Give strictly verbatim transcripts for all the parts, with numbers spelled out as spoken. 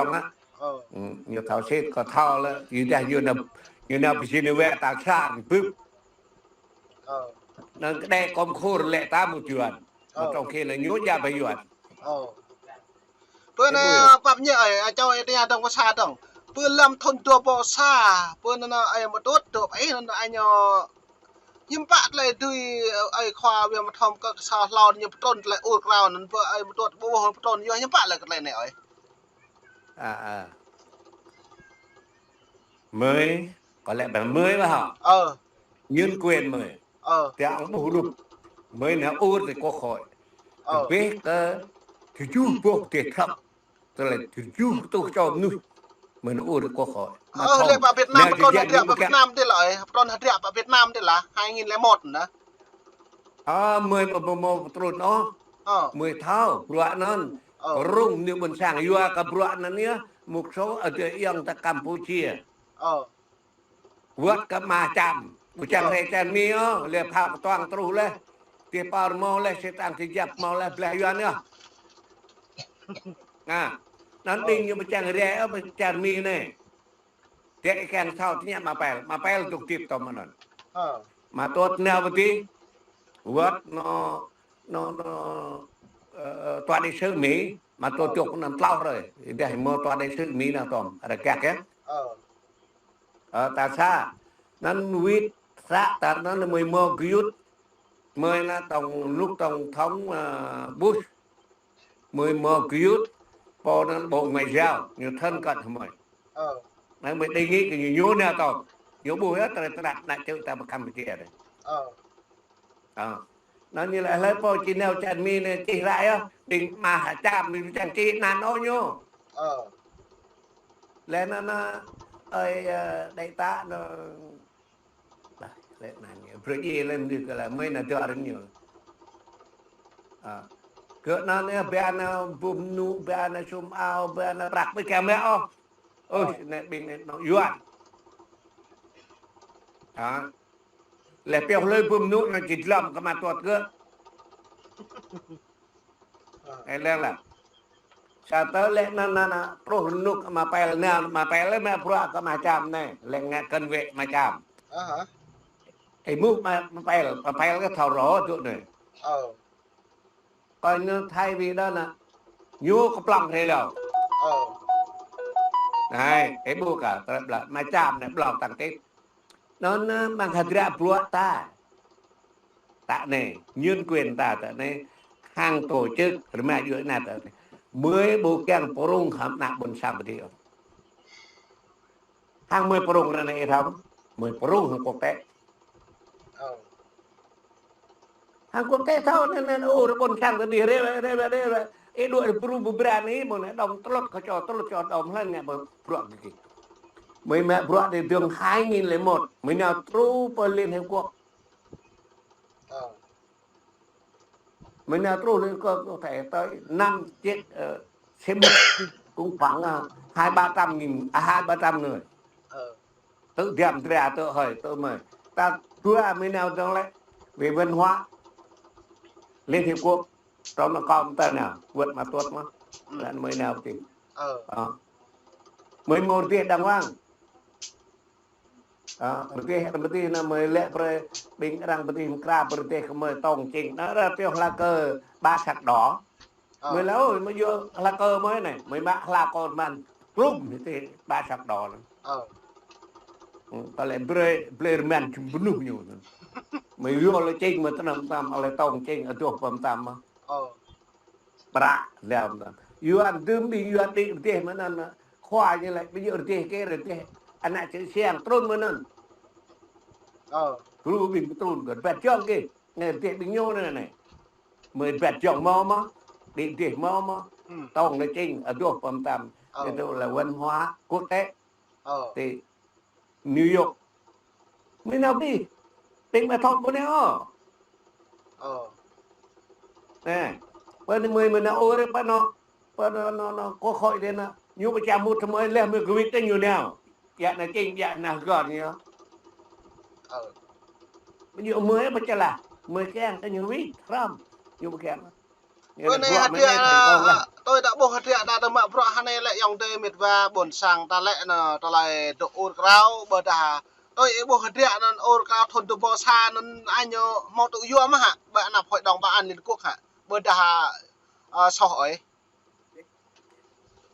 čŏng á. Ơ. Ừ, ñu thâo sĭt, kâo thâo lĕ, yua dah ñu nao, ñu nao pơjing wĕ ta sa, ñu bưp. Ơ. Năng kơ đe kơm khur lĕ ta mŭt yuan. Ơ. Mă trong khi lĕ ñu djă ƀai yuan. Ơ. Pơ anai, pap ñe ơi, a, čô ơi tơña dong pơ sa dong. Pơ lăm thun dua rơbâo sa, pơ anai, ơi mơtut, dua ih anai, ơi ñu hiư̆m pă tơlơi dưi, ơi khua wia mơthom kơ sa hlâo ñu pơtrun tơlơi ur krao anŭn pơ ơi mơtut ƀu ƀuh pơtrun yua hiư̆m pă lĕ kơ tơlơi anai ơi. À, à. Mơi, có lẽ bà mơi bà hả? Ờ. Nhân quyền mơi. Ờ. Thì ông ƀu hrup. Mơi nao ur ti quốc hội. Ờ. Ƀĕ kơ tơjuh boh teh thăp. Tơlơi tơjuh rơtuh čô mơnuih. Mơi nao ur ti quốc hội. Mă thom. Lĕ pơ Việt Nam, pơtrun hơdră pơ Việt Nam tih lah, ơi. Pơtrun hơdră pơ Việt Nam tih lah, hai nghìn lẻ một anŭn. Ơ, mơi mă mă mă pơtrun ôh. Ơ. Mơi thâo, bruă anŭn. Ơ. Rŭng ñu ƀôn sang yua kơ bruă anŭn yơh, một số adơi ayŏng ta Campuchia. Ơ. Wơ̆t kơ Ama Čam. Ƀu čang rai čan mi ôh, lĕ phao kơtuang truh leh. Tih pao rơmô leh, sĕ tăng tih jăp mâo leh, blah yuan yơh. Anŭn ƀing ñu ƀu čang rai ôh, ƀu čang mi anai. Tĕ ih kiăng thâo tơña Ama Pel, Ama Pel dŏ tip tơm anŭn. Ơ. Ama Tuăt nao pơ tih, wơ̆t anŭn, anŭn, anŭn, ơ, tòa đại sứ Mi, Ama Tuăt dŏ anŭn tlâo hrơi, dah mơ̆ tòa đại sứ Mi nao tơm, rơgăk yơh. Ơ. Ơ, ta sa, anŭn wĭt sa ta anŭn mơi mơ̆ gơyut, mơi nao tổng, lúc tổng thống, ơ, Bush, mơi mơ̆ gơyut, pô anŭn Bộ Ngoại giao, ñu thân cận hăng mơi. Ơ. Anŭn mơi đề nghị kơ ñu, ñu nao tơm. Ñu ƀuh yơh, tơlơi tơnap ană čư̆ ta pơ Campuchia anai. Ơ. Ơ. Anŭn ñu lĕ hlơi pô či nao čan mi anai čih rai yơh, ƀing Ama Čam anai čang čih anăn ôh ñu. Ơ. Lĕ anŭn, anŭn, ơi, ơ, đại tá anŭn Lah, lĕ anŭn ñu. Brơi ih lĕ mơnuih kơ lĕ, mơi nao dŏ rĭm ñu. Ơ. Kơ anŭn ñu, ƀing anŭn bum nu, ƀing anŭn sum ao, ƀing anŭn prăk, ƀing kiăng mă ôh. Ơ, anai ƀing anŭn yuan. Hă? Lĕ pioh hlơi bum nu anŭn či dlăm kơ Ama Tuăt kơ. Ơ. Ê, lĕ lah. Sa tơ lĕ anŭn, anŭn, anŭn, truh rơnŭk Ama Pel anai, Ama Pel lĕ mă bruă kơ Ama Čam anai, lĕ ngă kơn wĕ Ama Čam. Ơ hă. Ê, mŭt Ama, Ama Pel, Ama Pel kơ thâo rô tŭ anai. Ơ. Kơ anŭn thay vì đó anŭn, ñu kơplŏng hrơi hlâo. Ơ. Anai, ê, ƀuh kơ, tơlơi ƀlŏr, Ama Čam anai ƀlŏr tăng tip. Anŭn, anŭn, mơ̆ng hơdră bruă ta. Ta anai, nhân quyền ta ta anai, hăng tổ chức rơma djuai anai ta anai. Mơi ƀu kiăng pơrŭng hăng ană ƀôn sang pơ dih ôh. Hăng mơi pơrŭng ră anai ih thâo, mơi pơrŭng hăng quốc tế. Ơ. Hăng quốc tế thâo anŭn, anŭn, ơ, ră ƀôn sang pơ dih, rê, rê, rê, rê, rê. Ih đuaĭ pơrŭng pơbra anai, mơi anai dŏng tơlŭt kơ čô, tơlŭt čô dŏng hlơi ngă bruă kơ gih. Mơi mă bruă dih dơ̆ng hai nghìn lẻ một, mơi nao truh pơ Liên Hiệp Quốc. Ơ. Mơi nao truh Liên Hiệp Quốc có thể tới năm, chết, ờ, sẽ mất cũng khoảng, ờ, hai ba trăm nghìn, à, hai ba trăm người. Ơ. Tŭ diam dra tŭ hơi tŭ mơi. Ta dua mơi nao dơ̆ng lĕ về văn hóa Liên Hiệp Quốc. Trong nó có một tờ nào, vượt mà tuột mà. Ư. Là mơi nao kì. Ơ. Ờ. Mơi mơ̆ rơdêh đàng hoàng. Ơ, rơdêh, rơdêh anŭn mơi lĕ brơi ƀing arăng pơdih mơkra pơrơdêh kơ mơi tŏng čing. Anŭn ră pioh hla kơ ba sạc đỏ. Ơ. Mơi lĕ ôh, mơi yua hla kơ mơi anai, mơi mă hla kơ rơman klum hĭ tih ba sạc đỏ anŭn. Ơ. Ư, ta lĕ brơi, brơi rơman čum bơnuh ñu anŭn. Mơi yua lĕ čing mơi tơnăm tam, lĕ tŏng čing adoh pơm tam mơ̆. Ơ. Prăk lăm anŭn. Yuan dưm ƀing Yuan đĭ rơdêh mơ̆ng anŭn, khua ñu lĕ ƀing Yuan rơdêh kơ rơdêh ană čư̆ siăng trŭn mơ̆ng anŭn. Ơ. Gru ƀing pơtrŭn kơ rơbat jŏng kơ, anai rơdêh ƀing ñu anai anai. Mơi rơbat jŏng mơ̆ mơ̆, đĭ rơdêh mơ̆ mơ̆, ư, tŏng lĕ čing, adoh pơm tam. Ơ. Itu là văn hóa quốc tế. Ơ. Ti New York. Mơi nao pơ dih. Ƀing mă thŏk ƀu nao ôh. Ơ. Nê. Pơ anai mơi, mơi nao ôh rê pơ anŭn. Pơ anŭn, anŭn, anŭn, quốc hội dih anŭn. Ñu pơčah mŭt tơ mơi leh mơi gơwĭt tơ ñu nao. Yă anai čing, yă anai gơ̆r ñu. Ơ. Ƀu djơ̆ mơi pơčah lah. Mơi kiăng tơ ñu wĭt, hrŏm. Ñu ƀu kiăng. Bơ anai hơdră, tui ta ƀuh hơdră ta tơmă bruă hơnai lĕ ayŏng adơi met wa ƀôn sang ta lĕ anŭn tơlơi dŏ ur krao, ƀôdah tui ih ƀuh hơdră anŭn ur krao thun dua rơbâo sa anŭn ñu hmâo tŭ yua mơ̆ hă, ƀơi anăp Hội đồng Bảo an Liên Quốc hă, ƀôdah, ơ, soh ơi.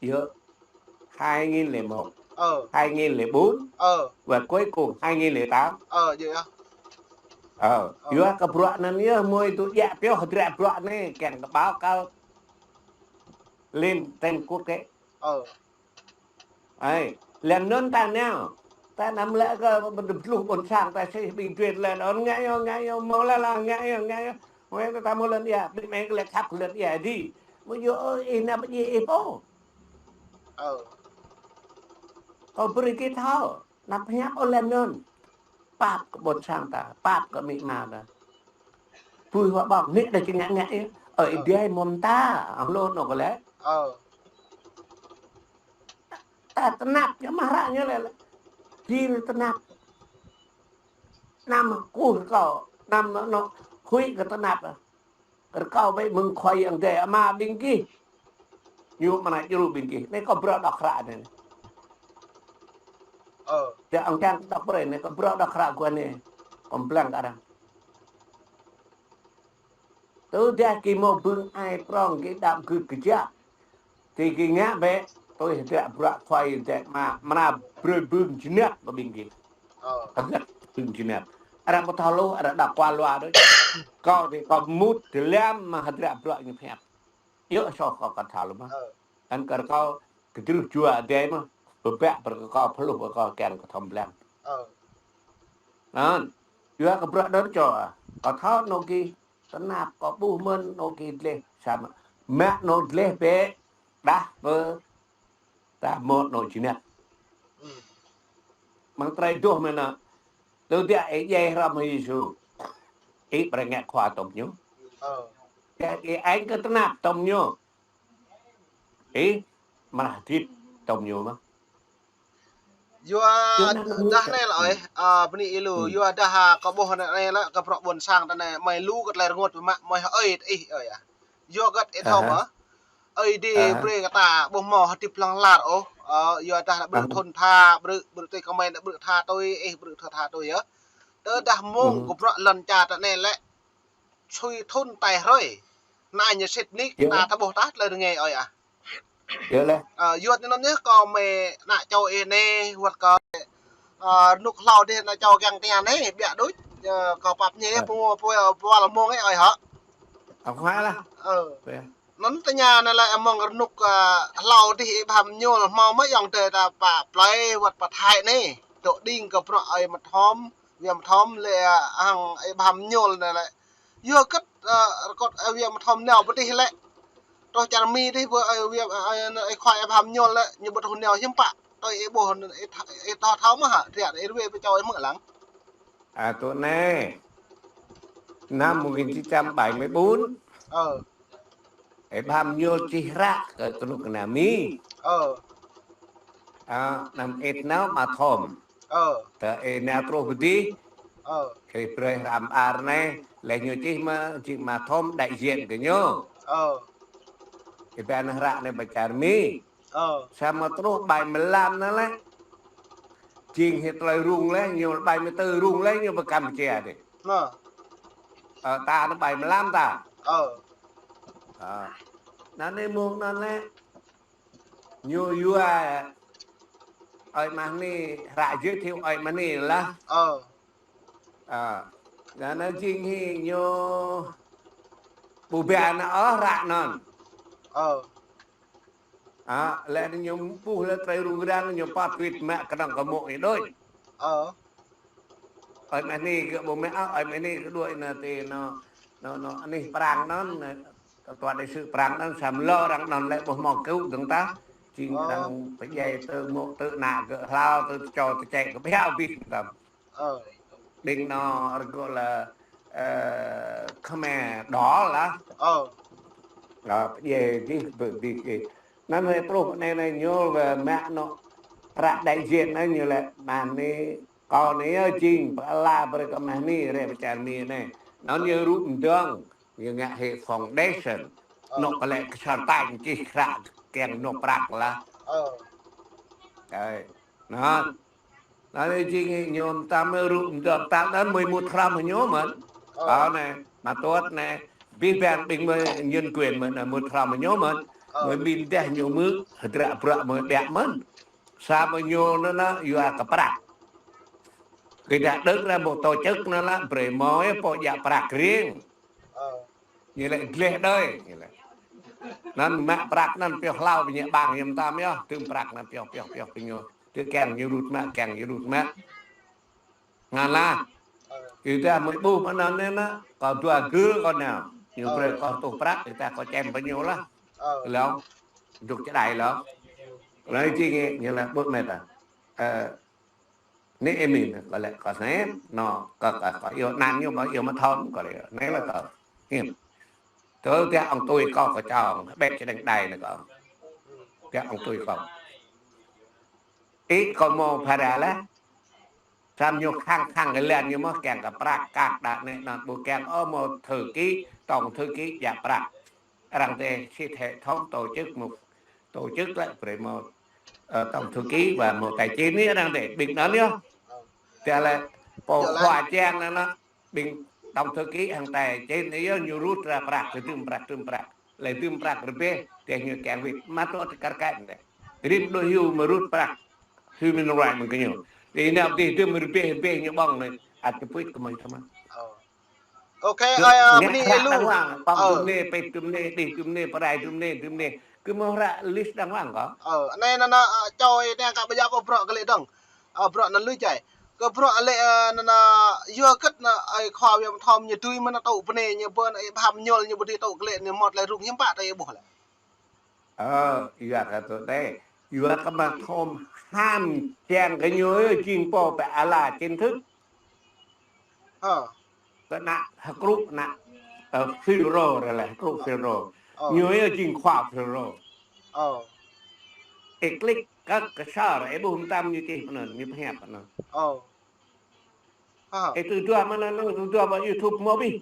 Yơh, hai nghìn lẻ một. Ờ. Hai nghìn lẻ bốn. Ờ. Và cuối cùng hai nghìn lẻ tám. Ờ, yơh, yơh. Ờ, yua kơ bruă anŭn yơh, mơi tŭ djă pioh hơdră bruă anai, kiăng kơ báo cáo lên trên quốc tế. Ờ. Ơi, lĕ anŭn ta nao. Ta năm lĕ kơ ƀơ̆ng bluh ƀôn sang ta sĭ ƀing duyên lĕ anŭn ngă yơh, ngă yơh, mơ̆ lĕ lĕ ngă yơh, ngă yơh. Mơi ta mơ̆ lŏn ia, ƀing mơi lĕ khăp lŏn ia dih. Mơi yơh, ih nao ƀơi djai ih pô. Ờ. Kâo brơi kơ thâo, nao pơhiăp ôh lĕ anŭn. Pap kơ ƀôn sang ta, pap kơ amĭ ama ta. Pui hua ƀơ̆ng, nĕ đa či ngă ngă ia. Ơ, ih djai mơ̆ng ta, hlô anŭn kơ lĕ. Ờ. Ta tơnap, ñu mă hră ñu lĕ. Jil tơnap. Năm kuh kâo, năm anŭn, anŭn, huĭ kơ tơnap. Rơkâo ƀĕ mơ̆ng Khua Yang Adai, ama ƀing gih. Ñu mơnă djru ƀing gih. Anai kâo brơi đŏk hră anai. Ơ. Tơ ong kiăng đŏk brơi anai, kâo brơi đŏk hră kơ anai. Kâo pơblang kơ arăng. Tơdah gih mơ̆ bưng ai prong gih đăp gưt kơjăp. Tơ gih ngă bĕ, tui hơdră bruă Khua Yang Adai mă, mơnă brơi bưng jơnap kơ ƀing gih. Ơ. Hơget bưng jơnap. Arăng pơthâo lu, arăng đăp kua lua đôč. Kâo tơ kâo mŭt dơlăm mă hơdră bruă ñu pơhiăp. Yơh soh kâo kơ thâo lu mă. Ơ. Anŭn kơ kâo kơdrưh jua adai mơ̆. Pơbă brơi kơ kâo pơluh brơi kâo kiăng kơ thâo pơblang. Ơ. Anŭn. Yua kơ bruă anŭn čô. Kâo thâo anŏ gih. Tơnap kâo ƀuh mơ̆n anŏ gih dleh samơ̆. Mă anŏ dleh bĕ. Đah pơ ta mŭt anŏ jơnap. Mơ̆ng tơlơi dŏ mơ̆n anŭn. Tơdah ih djai hrŏm Yêsu. Ih brơi ngă khua tŏm ñu. Ơ. Ih, ih añ kơ tơnap tŏm ñu. Ih mă hơdip tŏm ñu mơ̆. Yua dah anai lĕ ơi, ơ, bơni ih lu, yua dah, a, kâo ƀuh anai lĕ kơ bruă ƀôn sang ta anai, mơi lu kơ tơlơi rơngot mă, mơi hơi ih ơi ah. Yua hơget ih thâo mơ̆. Ơi Adai brơi kơ ta ƀu hmâo hơdip hlŏng lar ôh, ơ, yua dah brơi thun tha, brơi, brơi tui kơmơi anai brơi tha tui, ih brơi tha tha tui yơh. Tơdah mơ̆ng kơ bruă lŏn čar ta anai lĕ, sui thun tai hrơi. Anai ñu sĭt nik, ta ta ƀuh tah tơlơi rơngai ơi ah. Yơh lĕ. Ơ, yua anŭn yơh kâo mơi ană čô ih anai, wơ̆t kâo, ơ, rơnŭk hlâo dih ană čô kiăng tơña anai, biă đôč, ơ, kâo pap ñe, pô, pô, pô la mông ih ơi hă. Ơ, khua lah. Ơ. Anŭn tơña anai lĕ mơ̆ng rơnŭk, ơ, hlâo dih ih Bham Ñul hmâo mơ̆ ayŏng adơi ta pă plơi wơ̆t pă Thái anai. Dŏ đing kơ bruă ơi Mơthom, Wia Mơthom lĕ, ơ, hăng ih Bham Ñul anai lĕ. Yua hơget, ơ, rơkot, ơ, Wia Mơthom nao pơ dih lĕ. Truh čar Mi dih ƀu, ơ, Wia, ơ, ơ, khua ih Bham Ñul lĕ, ñu ƀu truh nao hiư̆m pă. Tui ih ƀuh, ih tha-, ih thâo thâo mơ̆ hă, hơdră ih ruai pơčô ih mơ̆ lăng. À, tui anai. Năm một nghìn chín trăm bảy mươi bốn. Ơ. Ih Bham Ñul čih hră kơ kơnuk kơna Mi. Ơ. À, năm ih nao Mơthom. Ơ. Tơ ih nao truh pơ dih. Ơ. Ih brơi hră mơar anai, lĕ ñu čih mă, čih Mơthom đại diện kơ ñu. Ơ. Ih ba nao hră anai pơ čar Mi. Ơ. Samơ̆ truh ƀai mlam anai lĕ. Jing hĭ tơlơi rŭng lĕ, ñu ƀai mơtơ rŭng lĕ, ñu pơ Kampuchia dih. Ơ, ta anai ƀai mlam ta. Ơ. Ơ. Anŭn anai mơ̆ng anŭn lĕ. Ñu yua ơi mah ni, hră giới thiệu ơi mah ni lah. Ơ. Ơ. Anŭn anai jing hĭ ñu ƀu ba nao ôh hră anŭn. Ơ. Ơ, lĕ ñu ƀuh lĕ tơlơi rŭng răng ñu pơtwit mă kơnơ̆ng kơ mŏ ih đôč. Ơ. Ơi mah ni kơ ƀu mă, ơ, ơi mah ni kơ đuaĭ nao ti nao, nao, nao anih Prang anŭn, kơ tơwan đại sứ Prang anŭn, samơ̆ lŏ arăng anŭn lĕ ƀu hmâo kơ dơ̆ng tah. Jing arăng pơdjai tơ mŏ tơ ană kơ hlâo tơ čô tơ čĕ kơ biă abih tơm. Ơ. Đing nao rơgŏ lĕ, ơ, Khmer đỏ lah. Ơ. Ơ, pơdjai dih, pơ dih, dih. Anŭn hơi truh anai anai ñu wơ̆t mă anŏ hră đại diện anai ñu lĕ mah ni kâo anai yơh jing pơala brơi kơ mah ni rai pơ čar Mi anai. Anŭn ñu rup mơdơ̆ng, ñu ngă hĭ foundation. Nŏk kơ lĕ kơ sar tañ čih kră kiăng nŏk prăk lah. Ơ. Ơ. Nah. Nah, anai jing ñu tam rŭ, tam anŭn mơi mŭt hrăm ñu mơ̆n. Ơ. Ơ, anai, mă tuăt anai, abih bang ƀing mơi nhân quyền mơ̆n, anai mŭt hrăm ñu mơ̆n. Ơ. Mơi ƀing dah ñu mơ̆, hơdră bruă mơi biă mơ̆n. Samơ̆ ñu anŭn, anŭn, yua kơ prăk. Kơ dah đơ̆k ra ƀu tổ chức anŭn lah, brơi mơi pô djă prăk riêng. Ơ. Ñu lĕ gleh đơi, ñu lĕ. Anŭn mă prăk anŭn pioh hlâo, pơñĕ ƀang ñu tam yơh, tơm prăk anŭn pioh, pioh, pioh, pioh ñu. Tơ kiăng ñu rŭt mă, kiăng ñu rŭt mă. Ngă lah. Ơ. Ih dah mơi ƀuh mơ̆n anŭn anai, kâo dua gơ̆ kâo nao. Ñu brơi kâo tuh prăk, ih dah kâo čem pơ ñu lah. Ơ. Lŏ, dŏ čơđai lŏ. Lŏ jing ñu lah ƀuh mơ̆ ta. Ơ, Anai ih min, kâo lĕ kâo snei, anŭn, kâo, kâo, kâo iâu anăn ñu, kâo iâu mă thom, kâo lĕ, anai lah kâo. Hiư̆m. Tơ dah ong tui kâo, kâo čang, ƀĕ čơđeng đai anai kâo. Dah ong tui kâo. Ih kâo mơ̆ phara lah. Samơ̆ ñu khăng khăng kơ lĕ ñu mơ̆ kiăng kơ prăk kăk đah anai anŭn ƀu kiăng ôh mơ̆ thư ký, tổng thư ký djă prăk. Arăng tơ sĭt hệ thống tổ chức một, tổ chức lĕ brơi mơ̆, ơ, tổng thư ký và mơ̆ tài chính anai arăng tơ ƀing anŭn yơh. Tơ lĕ pô khua čang anŭn, anŭn, ƀing tổng thư ký hăng tài chính anai yơh ñu rŭt ra prăk, tơm prăk, tơm prăk. Lĕ tơm prăk rơbeh, tơ ñu kiăng wĭt, mă tuăt kar kaĭ anai. Rĭm đôč hyu mơ̆ rŭt prăk, human right mơ̆ng kơ ñu. Tơ anai tơm rơbeh, rơbeh ñu ƀơ̆ng anai, ăt kơpuit kơ mơi tơma. Ơ. Ơ, kơ ơi, ơ, ngă bơni hră lu. Đàng hoàng, pŏng tơm anai, pĕt tơm anai, đih tơm anai, pơrai tơm anai, tơm anai. Kơ mơ̆ hră list đàng hoàng kơ. Ơ, anai anŭn, anŭn, ơ, čô ih anai kơ ƀu djơ̆ kơ bruă kơ lĕ dơ̆ng. Ơ, bruă anŭn lui čai. Kơ bruă lĕ, ơ, anŭn, anŭn, yua kơ anŭn, ơi khua Wia Mă Thom ñu tui mơ̆n anŭn tŭ bơnai ñu ƀơi anŭn ih Bham Ñol ñu ƀu dưi tŭ kơ lĕ anai mơ̆t lĕ rŭng hiư̆m pă tơ ih ƀuh lĕ. Ơ, yua kơ tui tê. Yua kơ Mă Thom hăn kiăng kơ ñu jing pô pơ ala chính thức. Ơ. Kơ ană, hơkrŭ ană, ơ, FULRO ră lĕ, hơkrŭ FULRO. Ơ. Ñu yơh jing khua FULRO. Ơ. Ih click kơ, kơ sar, ih ƀuh mơtam ñu čih pơ anŭn, ñu pơhiăp pơ anŭn. Ơ. Ơ. Ih tui dua mơ̆n anŭn, tui dua ƀơi YouTube mơ̆ ƀing.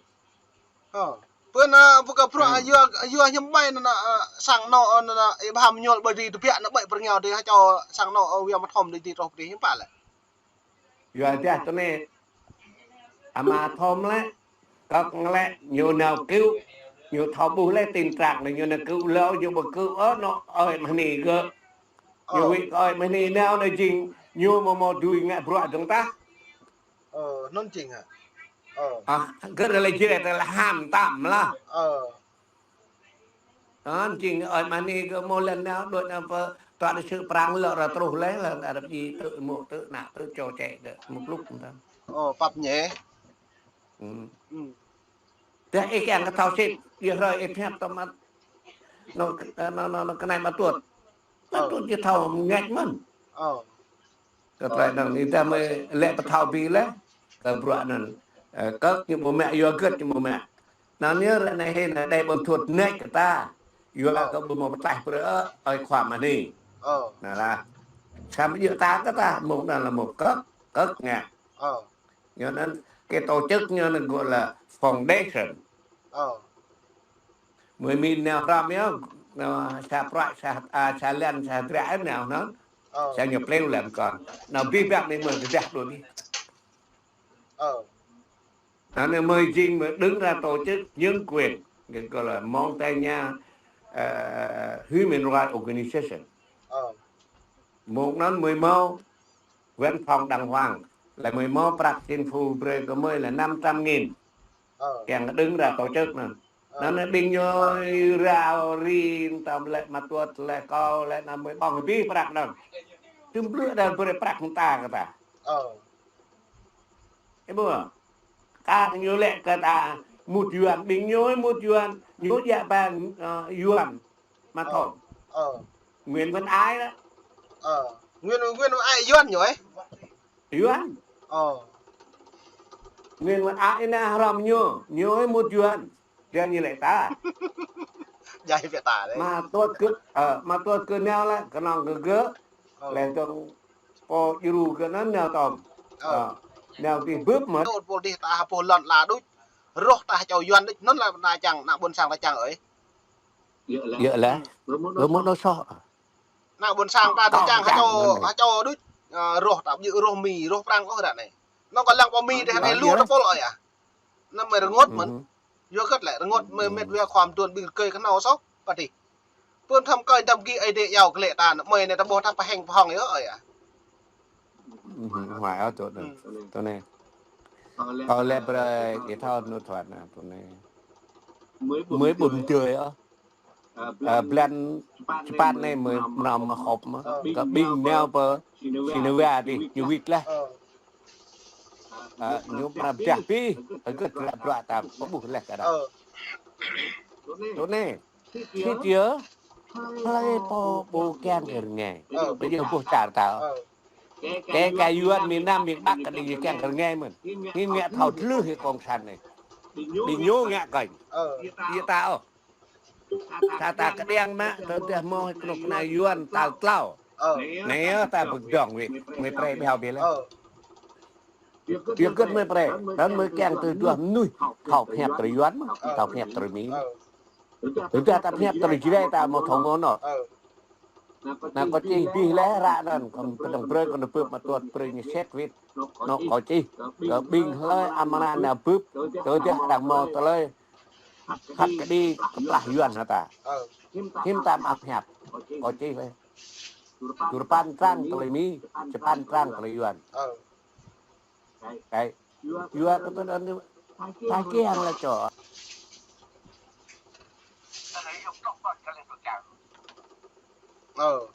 Ơ. Pơ anŭn, ơ, pơ kơ bruă, ơ, yua, yua hiư̆m ƀai anŭn, ơ, sang anŭn, ơ, anŭn, ơ, ih Bham Ñol ƀơi dih tơbiă anŭn ƀơi pơrơngiao dih, hă čô sang anŭn, ơ, Wia Mă Thom dih, dih truh dih hiư̆m pă lĕ. Yua dah tơ anai, Ama Thom lĕ, kơ lĕ, ñu nao kơ̆, ñu thâo ƀuh lĕ tin tức anai, ñu nao kơ̆ lŏ, ñu ƀu kơ̆, ơ, anŭn, ơi mơ̆ anai gơ̆. Ñu wĭt ơi mơ̆ anai nao anai jing, ñu mơ̆ mơ̆ dưi ngă bruă dơ̆ng tah. Ơ, anŭn jing hă. Ơ. Ơ, gơ̆ lĕ jing tơ lĕ hăn tam lah. Ơ. Anŭn jing ơi mơ̆ anai kơ mơ̆ lĕ nao đuaĭ nao pơ tòa đại sứ Prang lŏ ră truh lĕ, lĕ Arab ji tơ mơ̆ tơ ană tơ čô čĕ đơ mơ̆ klŭk mơ̆n. Ơ, pap ñe. Dah ih kiăng kơ thâo sĭt, ih hrơi ih pơhiăp tơmăt. Anŭn, anŭn, anŭn, anŭn kơ anai Mă Tuăt. Mă Tuăt ih thâo ngă mơ̆n. Ơ. Kơ tơlơi anŭn, ih dah mơi lĕ pơthâo ƀing lĕ. Kơ bruă anŭn. Ơ, kơ ñu ƀu mă, yua gơ̆t ñu ƀu mă. Anŭn ñu ră anai hĭ anai đe ƀôn thuôt nĕč kơ ta. Yua kơ ƀu mơ̆ pơtlaih brơi ơi khua mơ̆ anai. Anŭn lah. Samơ̆ yua ta kơ ta, mơ̆ng anŭn lah mơ̆ kơ, kơ ngă. Ơ. Ñu anŭn, cái tổ chức ñu anŭn gọi là foundation. Ơ. Mơi min nao hrăm yơh, nao sa prăk, sa, a, sa lăn, sa dră nao anŭn. Ơ. Sa ñu pleo lăm kon. Nao abih bang anai mơi tơdah đuaĭ ƀing. Ơ. Anŭn mơi jing mơi đứng ra tổ chức nhân quyền, gọi là Montagnard, ờ, Human Rights Organization. Ơ. Mơ̆ng anŭn mơi mâo văn phòng đàng hoàng, lĕ mơi mâo prăk chính phủ brơi kơ mơi lĕ năm trăm nghìn. Ơ. Kiăng kơ đứng ra tổ chức anŭn. Ơ. Anŭn ƀing ñu rao rin tơm lĕ Mă Tuăt lĕ kâo lĕ anŭn mơi ƀơ̆ng abih prăk anŭn. Tơm blư̆ đah brơi prăk mơta kơ ta. Ơ. Ih ƀuh. Kar ñu lĕ kơ ta mŭt Yuan, ƀing ñu mŭt Yuan, ñu djă pang, ơ, Yuan. Mă Thom. Ơ. Nguyễn Văn Ái đó. Ơ. Nguyễn, Nguyễn Văn Ái Yuan ñu ơi? Yuan. Ơ. Nguyễn Văn Ái anai hrăm ñu, ñu ơi mŭt Yuan. Yuan ñu lĕ ta. Djai pĕ ta lĕ. Mă Tuăt kơ, ơ, Mă Tuăt kơ nao lĕ, kơnơ̆ng kơ gơ̆. Ơ. Lĕ tơ̆ng pô djru kơ anŭn nao tơm. Ơ. Ơ. Nao abih bưp mơ̆n. Tơl pô dih ta hơpô lŏn la đôč. Rŏh ta čô Yuan đôč, anŭn lah ta čang, ană ƀôn sang ta čang ơi. Yơh lah. Ƀu mơ̆n nao soh. Ană ƀôn sang ta tơčang hơčâo, hơčâo đôč, ơ, rŏh ta ƀu djơ̆ rŏh Mi, rŏh Prang ôh ră anai. Anŭn kơ lăng pơ Mi tơlơi lu tơpul ơi ah. Anŭn mơi rơngot mơ̆n. Yua kơ lĕ rơngot mơi mĕt wa khua mơtuan ƀing rơkơi kơnâo soh, pă tih. Pơ̆n thăm kơi thăm gih ai dêh yua kơ lĕ ta, anŭn mơi anai ta ƀuh ta pơheng pơhong yơh ơi ah. Huai ôh tui anai. Tui anai. Kâo lĕ brơi kơ thâo anŭn thuăt anai tui anai. Mơi ƀun dơi ôh. Ơ, blan čơpăn anai mơi mơnam hŏp mơ̆n. Kơ ƀing nao pơ Geneva tih, ñu wĭt lah. Ơ, ñu pơnăp dah pih, hơgĕt ră bruă ta pơƀuh laih kơ đah. Tui anai. Sĭt yơh, hlơi pô ƀu kiăng kơ rơngai. Ƀu djơ̆ ƀuh čar ta. Kơ kơ Yuan miền Nam, miền Bắc kơ đing kiăng kơ rơngai mơ̆n. Ñu ngă thâo tlưh hĭ cộng sản anai. Ƀing ñu ngă kơnh. Yơh ta ôh. Ta ta kơđiăng mă, tơdah mơ̆ kơnuk kơna Yuan tal tlâo. Anai yơh ta pơkơdơ̆ng wĭt, mơi prĕ ƀiă ƀiă lah. Yua kơ mơi prĕ, anŭn mơi kiăng tui duah mơnuih thâo pơhiăp tơlơi Yuan mơ̆n, thâo pơhiăp tơlơi Mi. Tơdah ta pơhiăp tơlơi Jrai ta mơ̆ thâo ngôn ôh. Anai kâo čih abih laih ră anŭn, kâo pơdơ̆ng brơi kơ ană bưp mă tuăt brơi ñu sĕt wĭt. Anŭn kâo čih, kơ ƀing hlơi amra nao bưp, tơdah arăng mơ̆ tơlơi hăt kơđi kơplah Yuan hă ta. Hiư̆m ta mă pơhiăp. Kâo čih laih. Duarơpăn trang tơlơi Mi, čơpăn trang tơlơi Yuan. Kơ, yua kơ tui anŭn, ta kiăng lah čô. Ơ.